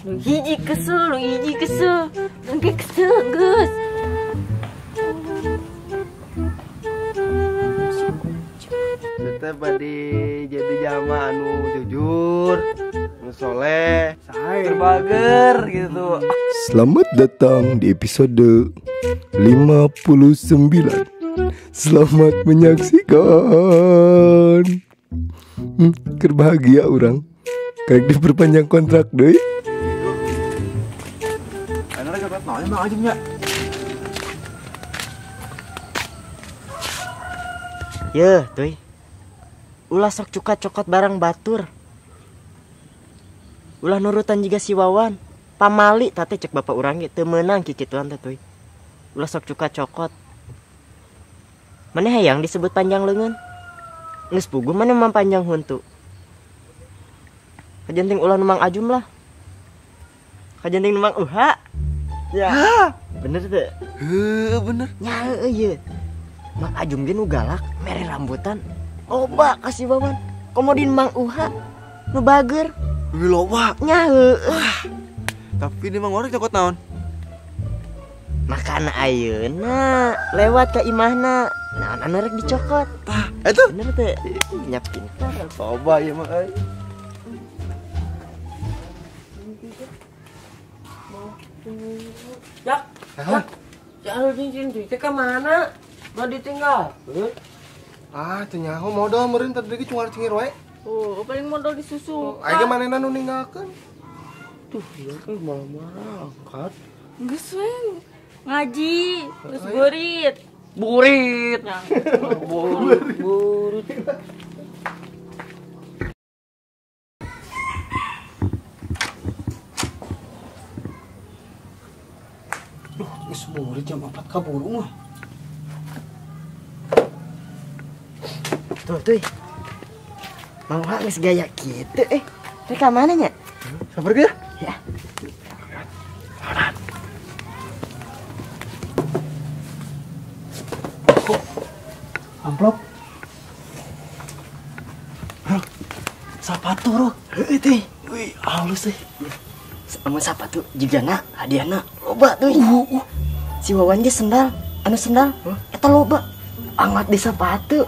Hiji kesel, hiji kesel. Engke kesel geus. Tetep bade jadi jama anu jujur, anu soleh, terbager gitu. Selamat datang di episode 59. Selamat menyaksikan. Keur bahagia urang. Karek diperpanjang kontrak deui. Emang aja nya. Yeuh, tuy. Ulah sok cukat cokot barang batur. Ulah nurutan juga si Wawan. Pamali tate cek bapak urang ge teu meunang kikituan teh tuy. Ulah sok cukat cokot. Maneh hayang disebut panjang leungeun. Geus puguh maneh mah panjang huntu. Kajenting ulah nu Mang Ajum lah. Kajenting nu Mang Uha. Ya. Hah? Bener teu? Heuh, bener. Nya heueuh ieu. Mang Ajum ge nu galak, mere rambutan. Loba ka si Wawan. Komodin Mang Uha nu bager. Leuwih loba. Nya heueuh. Tapi di Mang Wawan cokot naon? Makana ayeuna lewat ka imahna. Naon anu rek dicokot? Tah, eta. Bener teu? Nyap pintar. Loba ieu mah euy. Jak, jak, jangan cincin duitnya ke mana? Mau ditinggal? Ah, teu nyaho modal meureun tadi ge cungar cingir wae. Oh, paling modal disusu. Aing ge manehna nu ninggalkeun. Tuh, ieu teh malah-malah angkat. Geus we ngaji, geus burit. Burit. Burit, burit. Geus burit jam 4 kaburu mah. Tuh, tuh. Mang Uha geus gaya kitu eh. Rek ka mana nya? Sabar ge ya. Ya. Amplop. Bro, sepatu bro. Heueuh teh. Wih, halus teh. Amun sepatu jigana hadiahna loba tuh. Si Wawan ge sendal, anu sendal eta loba. Anglat di sepatu.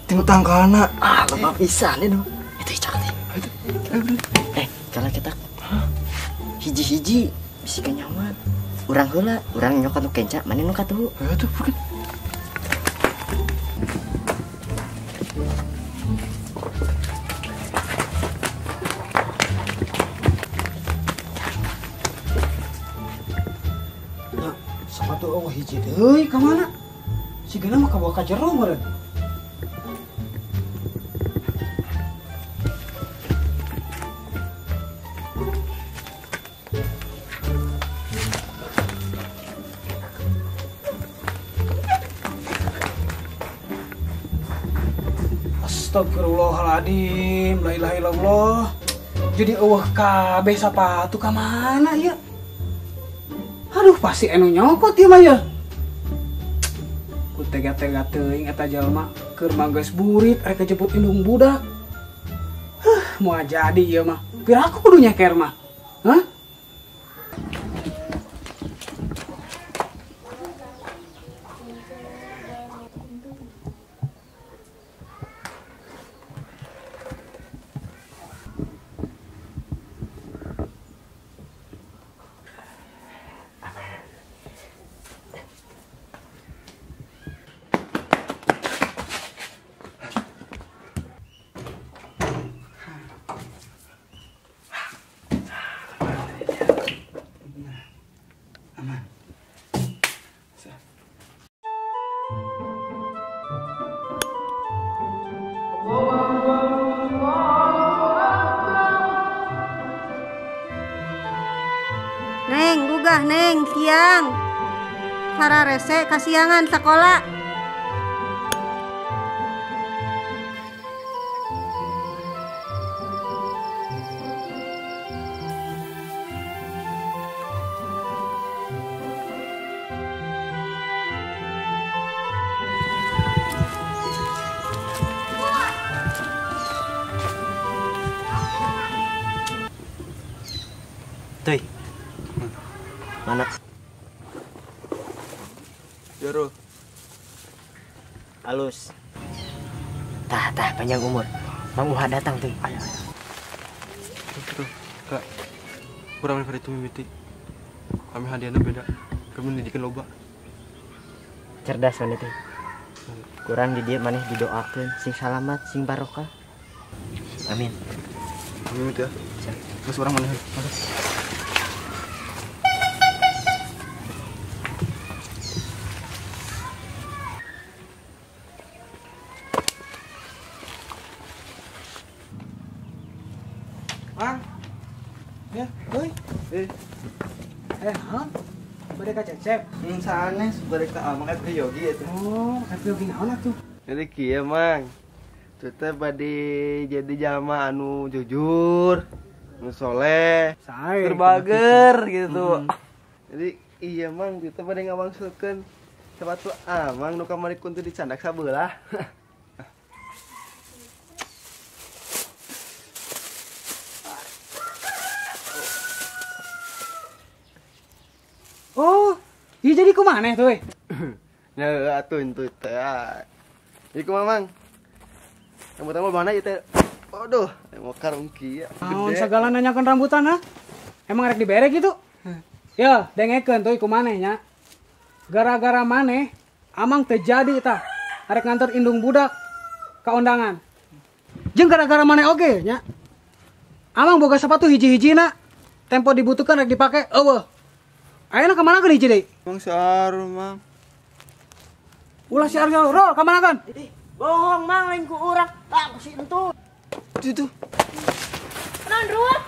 Teu tangkalna. Ah, loba pisan itu. Itu cokot teh. Eh, kalau kita hiji-hiji bisi kanyaman. Urang heula, urang nyokot nu kenca, maneh nu katuhu. Heuh tuh, bukan. Sepatu eueuh hiji deui ka mana? Sigana mah kabawa ka jero meureun. Astagfirullahaladzim, la ilaha illallah. Jadi eueuh kabeh sapatu ka mana ieu? Aduh, pasti anu nyokot ieu mah ya. Ku tega-tega teuing eta jalma keur mah geus burit rek kejebut indung budak. Huh, moal jadi ieu mah. Piraku kudu nyeker mah. Hah? Neng, gugah neng, siang. Sararese kasiangan sekolah. Tuy. Mana? Ya, Rul. Halus. Tah, tah, panjang umur. Mang Uha datang tuh. Ayo, ayo. Tuh, Kak. Kurang daripada itu mimiti. Kami hadiahnya beda. Kami mendidikan loba. Cerdas mana tuh. Kurang di dia maneh didoakeun sing salamat, sing barokah. Amin. Amin ya. Terus orang maneh. Mang. Ya, euy. Hah? Bade ka Cecep. Sanes bade ka Amang FB Yogi eta. Oh, FB Yogi naon atuh? Jadi kieu, Mang. Teu bade jadi jalma anu jujur, anu soleh, berbager gitu. Jadi iya, Mang, teu bade ngawangsulkeun sepatu Amang nu kamari kun teu dicandak sabelah. Oh, iya jadi kumaneh tuh? Ya atuh itu teh. Jadi kumaha, Mang? Rambutan mah mana ieu teh? Aduh, mau karungki ya. Naon segala nanyakeun rambutan ha? Emang rek dibere gitu? Ya, dengekeun tuh kumaneh nya. Gara-gara maneh amang teu jadi tah. Arek nganter indung budak ka undangan. Jeung gara-gara maneh oge nya. Amang boga sepatu hiji-hijina, tempo dibutuhkan rek dipake eueuh. Ayeuna ka mana keun hiji deui? Mang si Arul, Mang. Ulah si Arul, Rol, ka mana kan? Bohong, Mang, lain ku urang. Ah, ku si entu. Itu. Naon, Rul?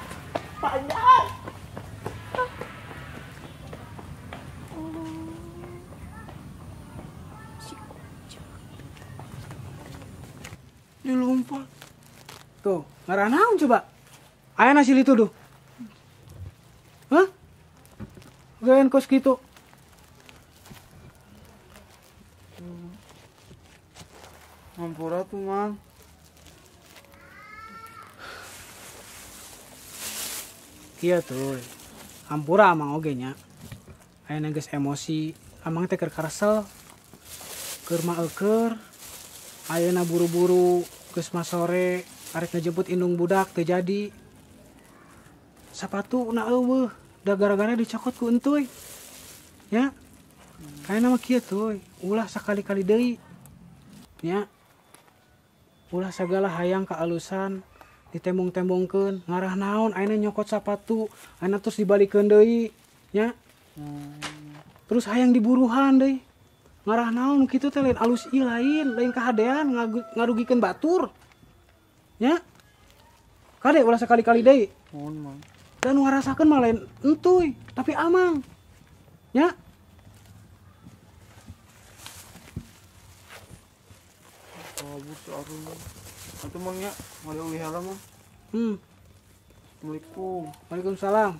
Panjang. Dilompat. Tuh, ngarah naon coba? Ayeuna silih tuduh. Hah? Gaen kos gitu. Hampura tuh, Mang. Iya tuh. Hampura amang oge nya. Ayeuna geus emosi, amang teh keur karesel. Keur maeukeur. Ayeuna buru-buru geus mah sore arek ngejemput indung budak teu jadi. Sapatu na eueuh. Da gara-gara dicokot ku entuy. Ya. Ayeuna mah kieu tuh, ulah sakali-kali deui. Nya. Ulah sagala hayang kaalusan ditembong-tembongkeun, ngarah naon ayeuna nyokot sapatu, ayeuna terus dibalikeun deui, nya. Terus hayang diburuhan deui. Ngarah naon kitu teh lain alus ieu lain, lain kahadean ngarugikeun batur. Nya. Kade ulah sakali-kali deui. Mohon, Mang. Dan ngarasakeun mah lain entuy, tapi amang. Nya. Kabur si Arul. Atuh Mang nya, moal eueuh heula, Mang. Assalamualaikum. Waalaikumsalam.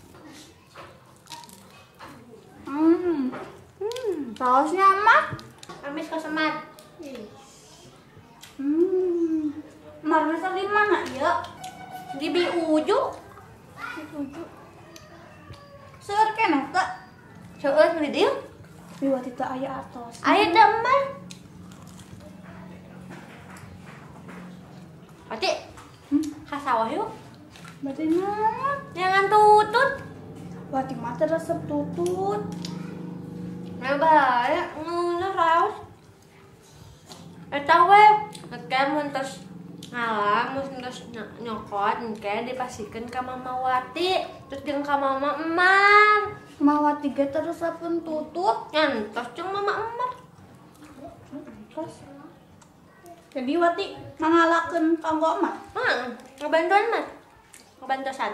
Sausnya mah amis kesemat. Marisa di mana ya? Di Biuju. Seueur keneh teh? Seueur di dieu. Biwati teh aya atos. Aya teh mah. Ati. Ka sawah yuk. Berarti naon? Jangan tutut. Wati mah teh resep tutut. Nah bae ngeunah raos. Eta we engke mun tos ngalah mun tos nyokot engke dipasikeun ka Mama Wati terus jeung ka Mama Emar. Mama Wati ge teh resepeun tutut. Ngantos jeung Mama Emar. Terus jadi Wati ngangalakeun kanggo Emar. Heeh, ngabantuan mah. Ngabantosan.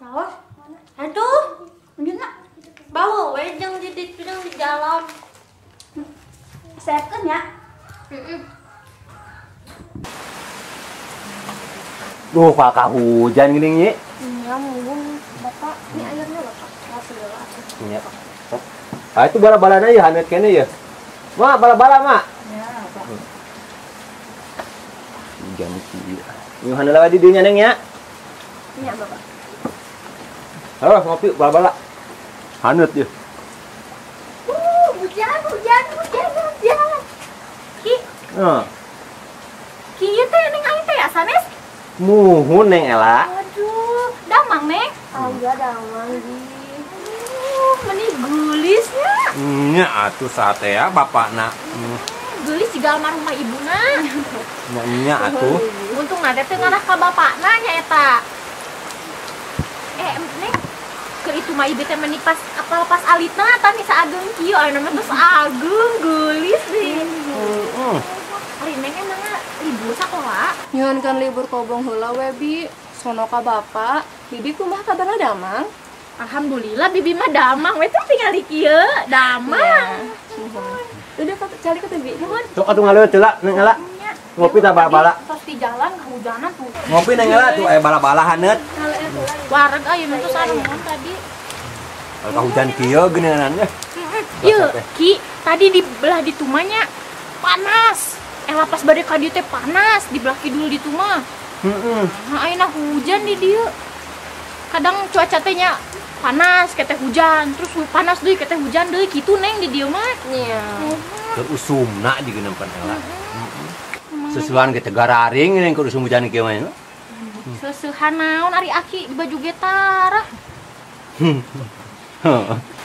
Raos. Aduh, lanjutna. Bau we jeung di ditu jeung di dalam. Sekeun ya. Heeh. Duh, kakak hujan gini nyi. Iya, mungkin Bapak, ini airnya Bapak. Kasih dulu atuh. Iya. Ah, itu bala-balana ya hanet kene ya. Ma, bala-bala, Ma. Ya, Pak. Hujan kieu. Nyuhan heula di dieu nya, Neng ya. Iya, Bapak. Halo, ngopi bala-bala. Hanut ya. Hujan, hujan, hujan, hujan. Ki. Heeh. Ki ieu teh neng aing teh sanes? Muhun Neng Ela. Aduh, damang Neng. Alhamdulillah damang di. Meni geulisnya. Nya atuh satea bapakna. Geulis jiga almarhumah ibuna. Nya atuh. Untung na teh teu ngarah ka bapakna nya eta. Neng, ke itu mah ibu teh meni pas apal pas alitna tah saageng kieu aya mah tos ageung geulis deui. Heeh. Ari Neng emangna libur sakola? Nyuhunkeun libur kobong heula we bi. Sono ka bapak, bibi kumaha kabarna damang? Alhamdulillah bibi mah damang we tuh tinggal di kieu, damang. Udah cari ke bi. Nuhun. Sok atuh ngaleueut heula Neng Ela. Ngopi tah bala-bala. Tos di jalan kehujanan tuh. Ngopi Neng Ela tuh aya bala-bala haneut. Wareg ayeuna tuh saremun tadi. Kalau hujan kieu geuningan nya. Ieu, Ki, tadi di belah ditu mah nya panas. Ela pas bade ka dieu teh panas, di belah kidul ditu mah. Heeh. Nah, ayeuna hujan di dieu. Kadang cuaca teh nya panas, keteh hujan, terus panas deui keteh hujan deui kitu Neng di dieu mah. Iya. Keur usumna juga nempan Ela. Sesuan ge gararing neng keur usum hujan kieu mah. Seseuhan naon ari aki di baju ge tarah.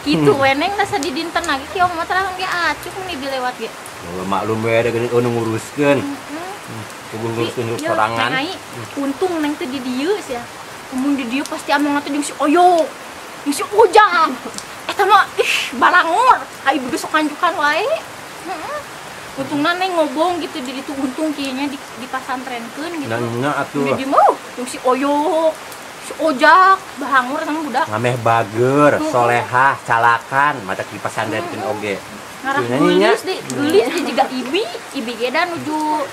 Kitu we Neng rasa di dinten lagi kieu mah terang ge acuk meni bilewat ge. Maklum we da geuning nguruskeun. Kudu nguruskeun sorangan. Untung Neng teh di dieu sia. Mun di dieu pasti among teh jeung si Oyo. Jeung si Ujang. Eta mah ih balangor. Ka ibu ge sok kanjukan wae. Heeh. Untungna Neng ngobong gitu jadi tuh untung kayaknya di pasantrenkeun gitu. Nya atuh. Di mau jeung si Oyo, si Ojak, bahangur sama budak. Ngameh bager, solehah, calakan, mata di pasantrenkeun oge. Ngarah geulis di, geulis di juga ibi, ibi ge da nuju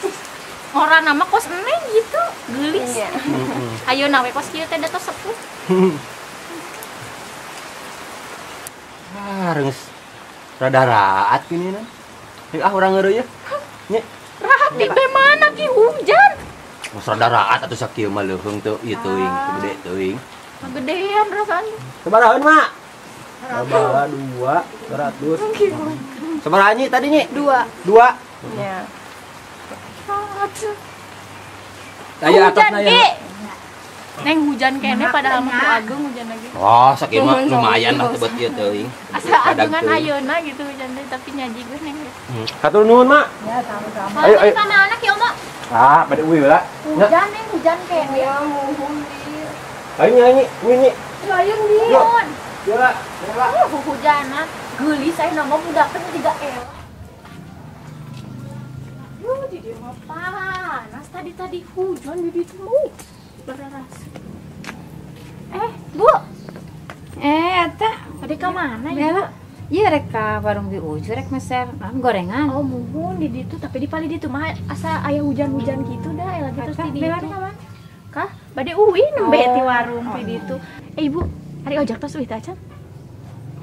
ngora nama kos Neng gitu, geulis. Ayeuna we kos kieu teh da tos sepuh. Ah, reunggeus rada raat gini na. Ah urang ngeureun ye. Nya. Raat di mana ki hujan? Geus rada raat atuh sakieu mah leuheung teu ieu teuing, gede teuing. Gedean rasaan. Sabaraha Mak? Sabaraha 200. Sabaraha nyi tadi nyi? 2. 2. Nya. Aya atasna ya. Neng hujan kene padahal mah teu ageung hujan lagi. Oh, sakieu mah lumayan lah tebet ieu teuing. Asa ageungan ayeuna gitu hujan teh tapi nyaji gue Neng. Hatur nuhun, Mak. Ya, sama-sama. Ayo, ayo. Kana anak ya, Mak. Ah, bade uih heula. Hujan Neng, hujan kene. Ya, muhun di. Ayo nyanyi, uih nyi. Ayo nuhun. Yo lah, lah. Hujanan, geulis aya nama budak teh jiga Ela. Duh, di dieu mah panas tadi-tadi hujan di ditu. Bararas. Bu. Eta tadi ka mana ya? Bela. Ieu rek ka warung di Uju rek meser gorengan. Oh, muhun di ditu tapi di pali ditu mah asa aya hujan-hujan gitu dah ela gitu terus di ditu. Kah? Bade uih nembe ti warung ti ditu. Ibu, ari ojek tos uih teh acan?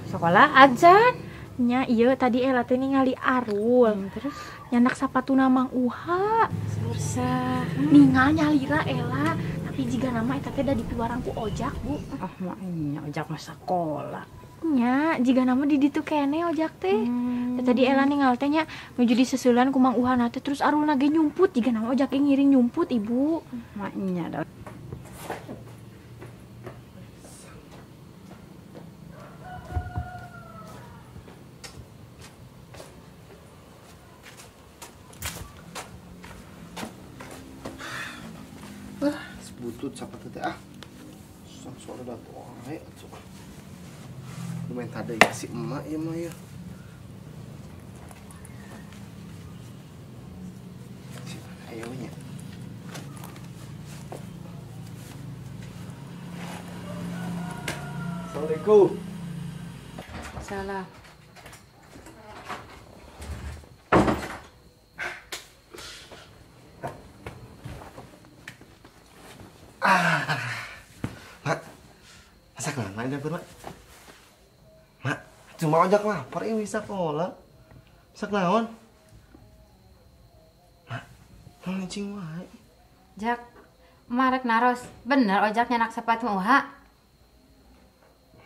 Sekolah acan. Nya ieu tadi Ela teh ningali Arul. Terus nyandak sapatuna Mang Uha. Sursa. Ningal nyalira Ela. Tapi jika nama eta teh da dipiwarang ku ojak, Bu. Ah, mah nya ojak mah sakola. Nya, jika nama di ditu kene ojak teh. Tadi Ela ningal teh nya nuju diseuseuleuan ku Mang Uha na teh terus Arulna ge nyumput jika nama ojak ge ngiring nyumput, Ibu. Mah nya da. Butut sapatu teh ah. Susah suara da wae atuh. Lumayan tadi ya si emak ya mah ya. Si ayo nya. Assalamualaikum. Salam. Mak, masak mana di dapur, Mak? Mak, cuma ojak lapar ini sekolah. Masak naon? Mak, naon cing wae. Jak, marek naros. Bener ojak nyanak sepatu Uha?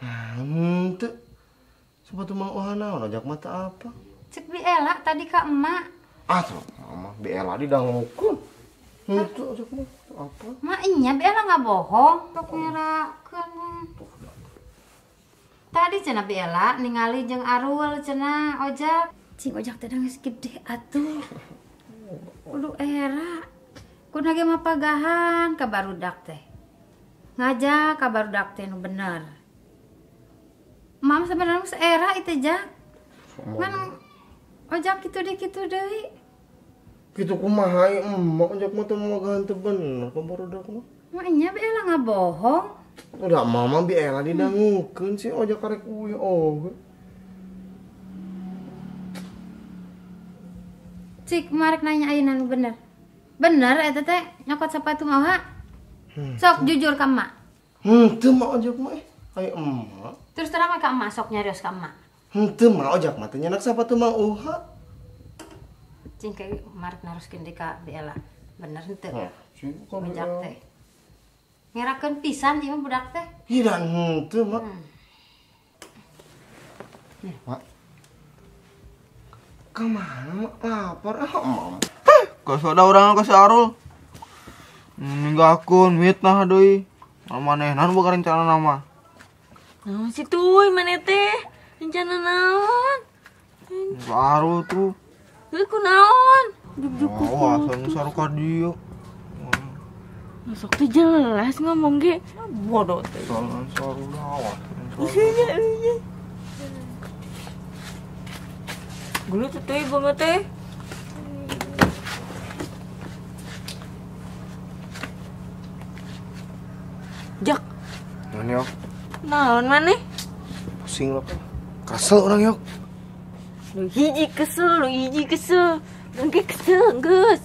Nah, henteu. Sepatu Mang Uha naon ojak mata apa? Cek Bi Ela tadi ka emak. Ah, tuh, mama Bi Ela didangukeun. Henteu ojak mah apa? Mak nya Bi Ela nggak bohong, sok ngerakeun. Tadi cenah Bi Ela ningali jeung Arul cenah ojak. Cing ojak teh geus gede atuh. Kudu era. Kudu ge mah pagahan ka barudak teh. Ngajak ka barudak teh nu bener. Mama sebenarnya geus era itu jak. Ngan ojak kitu deui. Kitu kumaha ieu emak ojak mah teu magahan teu bener ka barudak mah. Mak nya Bi Ela ngabohong. Udah mama Bi Ela didangukeun sih ojak karek uy oge. Cik marek nanya ayeuna nu bener. Bener eta teh nyokot sepatu Mang Uha? Sok jujur ka emak. Henteu mah ojak mah aya emak. Terus terang ka emak sok nyarios ka emak. Henteu mah ojak mah teh nyenak sepatu Mang Uha. Cing kayak marek naroskeun deui ka Bi Ela. Bener henteu? Ojak teh. Ngerakeun pisan ieu mah budak teh. Ih dan henteu mak. Mak. Kemana mak lapar ah mam. Geus ada urang ka si Arul. Ninggalkeun mitnah deui. Manehna nu boga rencana mah. Naon sih tuy maneh teh? Rencana naon? Si Arul tuh. Heuh kunaon? Juk-juk. Wah, asa nu saru ka dieu. Sok teh jelas ngomong ge. Bodoh teh. Soalna saru awas. Iya iya. Gulu tuh teh banget teh. Jak. Naon yok? Naon maneh? Pusing lo. Kesel orang yok. Lu hiji kesel, lu hiji kesel. Engke kesel geus.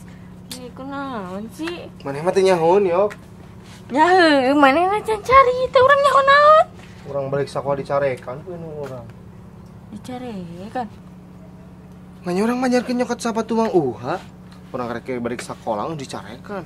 Nih kunaon sih? Maneh mah teu nyahoun yok. Nyaho, maneh mah can cari teh urang nyaho naon? Urang balik sakola dicarekan ku nu urang. Dicarekan? Nanya orang manjarkeun nyokot sapatu Mang Uha. Urang karek balik sakola dicarekan.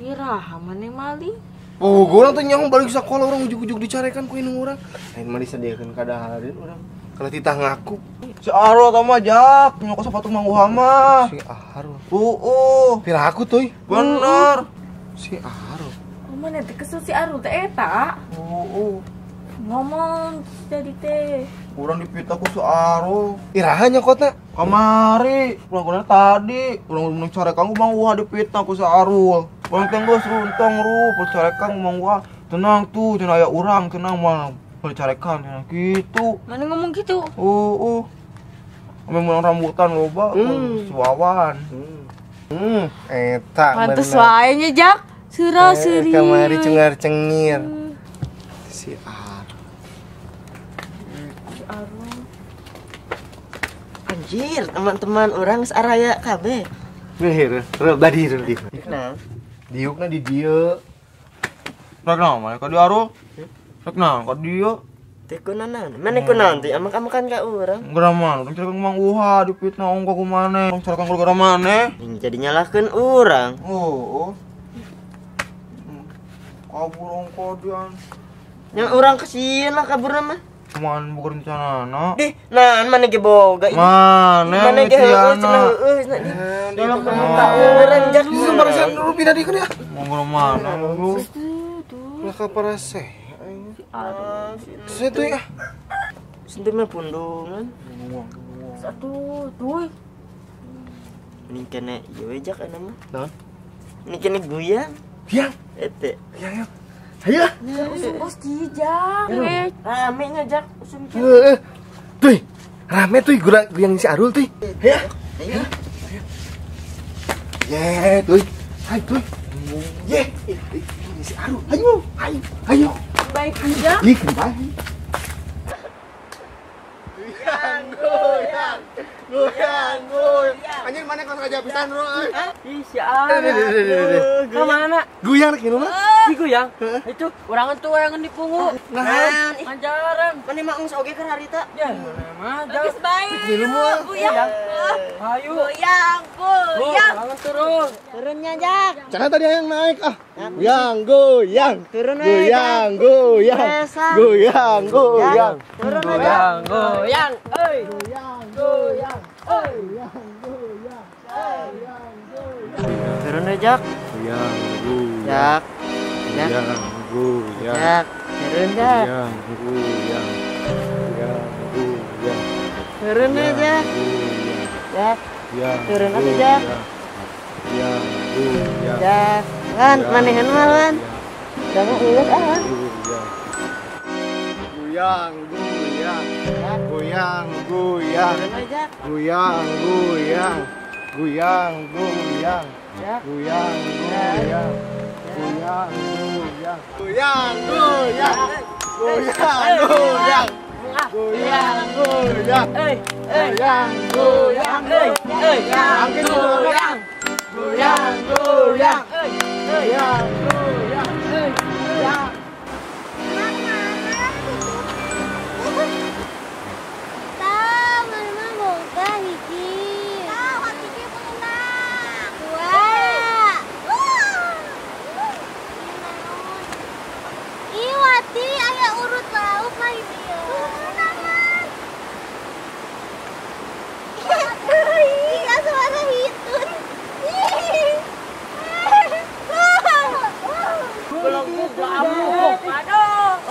Iraha maneh maling? Oh, urang teh nyaho balik sakola urang ujug-ujug dicarekan ku indung urang. Lain mah disediakeun kadahareun urang. Kalau titah ngaku. Si Arul tah mah jak nyokot sepatu Mang Uha mah. Si Arul. Heeh. Pira aku tuy. Bener. Si Arul. Oh, maneh teh kesel si Arul teh eta? Heeh. Ngomong tadi teh. Urang dipita ku si Arul. Iraha nyokotna? Kamari, urang tadi, urang mun carekan ku Mang Uha dipita ku si Arul. Urang teh geus runtong rup, carekan ku Mang Uha. Tenang tuh, cenah aya urang, tenang mah. Carekan cenah kitu. Mana ngomong gitu? Heeh. Ame meunang rambutan loba, si Wawan. Eta pantes wae nya Jak. Sura seuri. Kamari cengar cengir. Si Arul. Si Arul. Anjir, teman-teman orang saraya kabeh. Heuh, reuh badi reuh dieu. Nah, diukna di dieu. Rek naon mah ka dieu Arul? Rek naon ka dieu? Teh kunaon? Maneh kunaon teh amak-amakan ka urang? Gara mana? Urang carekan Mang Uha dipitnah ongko ku maneh. Urang carekan gara-gara maneh. Jadi nyalahkeun urang. Heeh. Kabur ongko dian. Yang urang kesieun lah kaburna mah. Man boga rencanana. Dih, nah mana ge boga ini? Mana ge heueuh cenah heueuh cenah di. Tolong ka urang jak. Barusan dulu pindah di ya. Mau mana lu? Lah ka parase. Situ ya. Sentuh mah pundungan. Satu, tuh. Ini kene ieu we jak ana mah. Naon? Ini kene guyang. Guyang. Ete. Guyang. Ayo. Usum bos jijak. Rame nya jak usum kieu. Heeh. Tuh. Rame tuh guyang si Arul tuh. Ayo. Ayo. Ye, tuh. Hai tuh. Ye, ini si Arul. Ayo, ayo, ayo. Baik aja. Ih, baik. Goyang, goyang. Goyang, goyang. Anjir mana kau sengaja pisan, Bro. Ih, si Arul. Ka mana? Goyang rek mah. Digoyang. Itu urangan tuh yang di punggu. Nah, anjaran. Mana mah geus oge keur harita. Ya, mana mah. Geus bae. Goyang. Ayo. Goyang, goyang. Urangan turun. Turunnya, Jak. Jangan tadi yang naik ah. Goyang, goyang. Turun we. Goyang, goyang. Goyang, goyang. Turun we, Goyang, goyang. Euy. Goyang, goyang. Goyang, goyang. Goyang, goyang. Turun we, Jak. Goyang, goyang. Jak. Jak. Goyang, goyang. Jak. Turun, Jak. Goyang, goyang. Goyang, goyang. Turun we, Jak. Jak. Turun atuh, Jak. Goyang, goyang. Jak. Lan, manehan mah, Lan. Jangan ngeus ah. Goyang, goyang. Goyang, goyang. Goyang, goyang. Goyang, goyang. Goyang, goyang. Goyang, goyang. Goyang, goyang. Goyang, goyang. Goyang, goyang. Goyang, goyang. Goyang, goyang. Goyang, goyang. Goyang, goyang. Goyang. Tah, mana boga hiji. Tah, hati ge menang. Dua. Ih, Wati aya urut lauk lain ieu. Ih, suara hitut.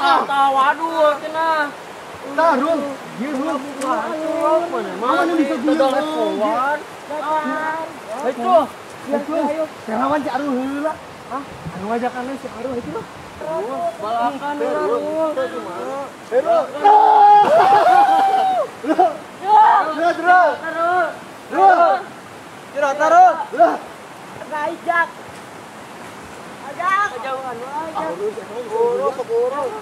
Aduh, waduh, cenah. Tah, Rul. Ieu, Rul. Mana bisa goyang? Itu. Itu. Relawan si Arul heula. Hah? Anu ngajakan si Arul itu loh. Balakan Rul. Rul. Rul. Rul, Rul. Rul. Rul, Rul. Ajak. Ajak. Kejauhan wae. Urus, urus.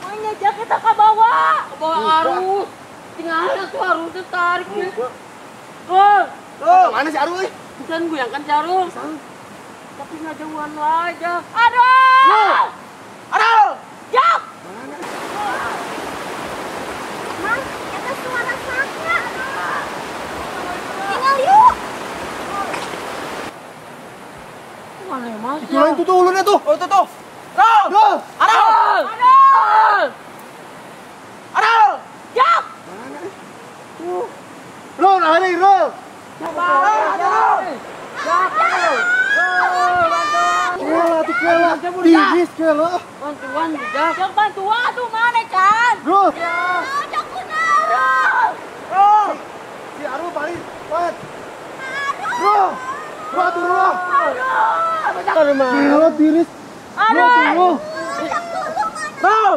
Mana Jak kita ke bawah. Ke bawah arus. Tinggal tuh arusnya tarik nih. Rul. Rul, mana si Arul? Bukan goyangkan si Arul. Tapi nggak jauhan wae, Jak. Aduh. Arul. Jak. Mang, eta suara saka. Tinggal yuk. Mana mas? Itu lain tuh ulunnya tuh. Oh, itu tuh. Rul. Rul. Arul. Arul. Arul. Jak. Mana? Tuh. Rul, ada Rul. Kela tuh kela. Tinggi kela. Bantuan, Jak. Jak bantuan tuh mana, Chan? Rul. Jak kunaon? Rul. Si Arul paling cepat. Rul. Rul tuh Rul. Kela tiris. Rul tuh Rul. Rul.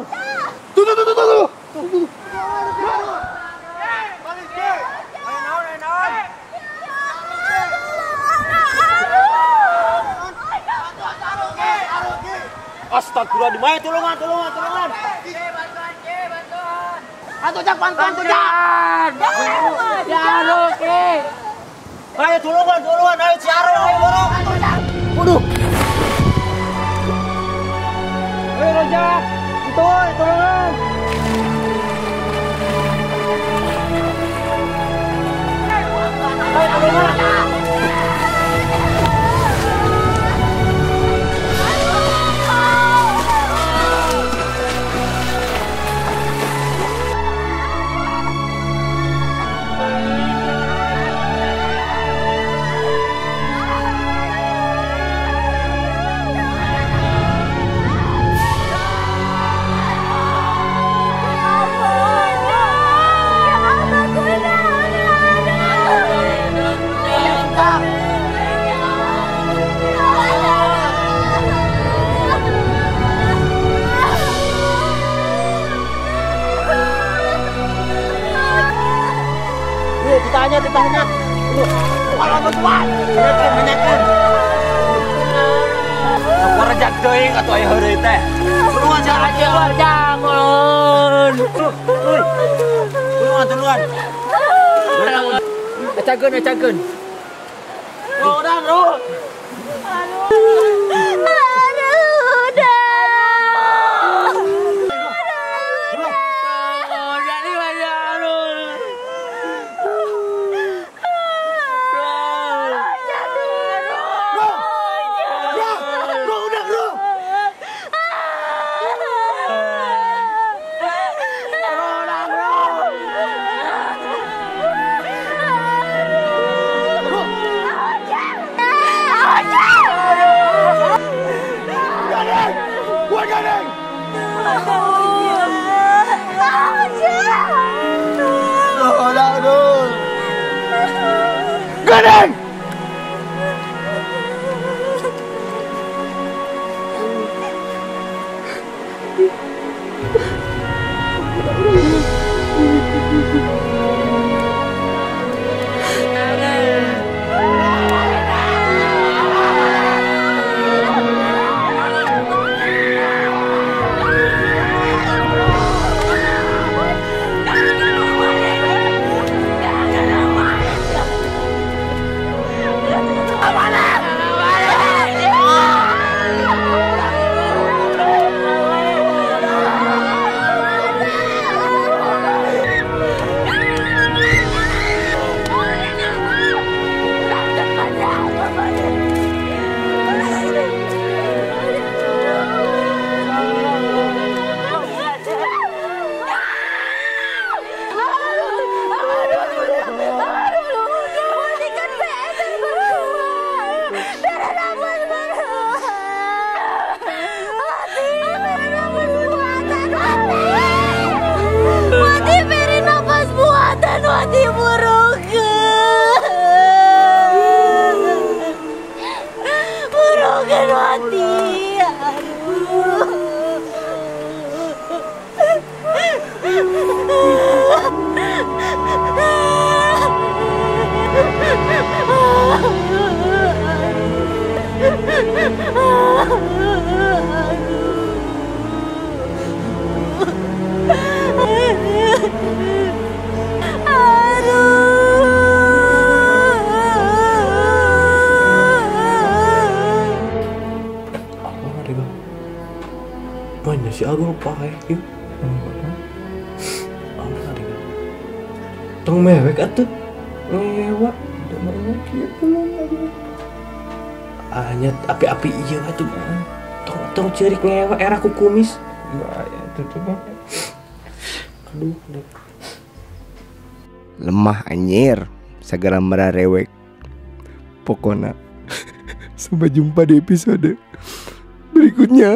Tuh tuh tuh tuh tuh. Tuh. Astagfirullah, di mana tulungan, tulungan, tulungan. Bantuan, bantuan. Atuh Jak, bantuan tuh Jak. Ya, oke. Ayo tulungan, tulungan, ayo si Arul, ayo borong. Waduh. Ayo Rojak, itu tulungan. Ayo tulungan. Ditanya, ditanya. Kalau bantuan, menyekin. Aku rejak teuing atuh aya heureuy teh. Tulungan sia aja jangan. Tulungan, tulungan. Ecakeun, ecakeun. Urang, Rul. Aduh, Neng. Si Agung lupa kayak yuk. Tong mewek atuh. Ngewa. Hanya api-api iya atuh. Tong ceurik ngewa era ku kumis. Aduh. Lemah anjir, segera merarewek. Pokona. Sampai jumpa di episode berikutnya.